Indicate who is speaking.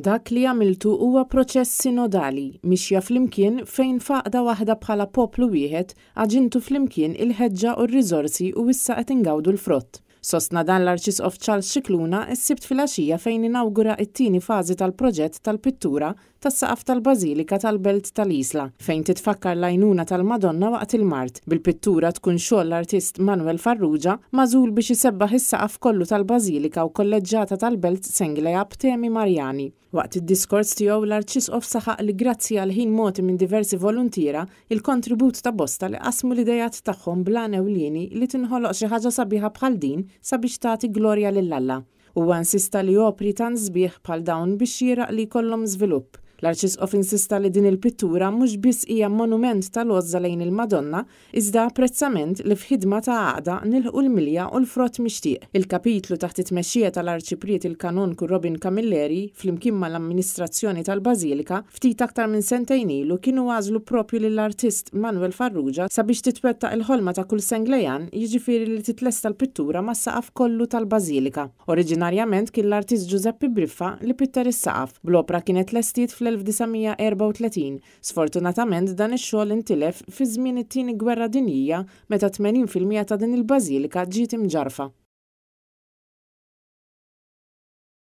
Speaker 1: Dak li għamiltu huwa proċess sinodali, mixja flimkien fejn f'għaqda waħda bħala poplu wieħed għaġintu flimkien il-ħeġġa u r-riżorsi u issa qed ingawdu l-frott. Sostna dan l-Arċisqof Charles Scicluna s-Sibt filgħaxija fejn inawgura t-tieni fażi tal-proġett tal-pittura tas-saqaf tal-Bażilika tal-Belt tal-Isla, fejn titfakkar l-għajnuna tal-Madonna waqt il-mard, bil-pittura tkun xogħol l-artist Manuel Farrugia, magħżul biex isebbaħ is-saqaf kollu tal-Bażilika u Kolleġġata tal-Belt Senglea b'temi Marjani. Waqt id-diskors tiegħu, l-Arċisqof saħaq li grazzi għall-ħin mogħti minn diversi voluntiera, il-kontribut ta' bosta li qasmu l-ideat tagħhom bl-għan ewlieni li tinħoloq xi ħaġa sabiħa bħal din sabiex tagħti glorja lil Alla. Huwa insista li opri tant sbieħ bħal dawn bix-xieraq li jkollhom żvilupp. L-Arċisqof insista li din il-pittura mhux biss hija monument tal-għożża lejn il-Madonna, iżda apprezzament li f'ħidma ta' għaqda nilħqu l-milja u l-frott mixtieq. Il-Kapitlu taħt it-tmexxija tal-Arċipriet il-Kanonku Robin Camilleri, flimkien mal-amministrazzjoni tal-Bażilika, ftit aktar minn sentejn ilu kienu għażlu proprju lill-artist Manuel Farrugia sabiex titwettaq il-ħolma ta' kull Senglejan, jiġifieri li titlesta l-pittura mas-saqaf kollu tal-Bażilika. Oriġinarjament kien l-artist Giuseppe Briffa li pitter is-saqaf, bl-opra kienet tlestiet fl-1934. Sfortunatament dan ix-xogħol intilef fi żmien it-Tieni Gwerra Dinjija meta 80% ta' din il-bażilika ġiet imġarrfa.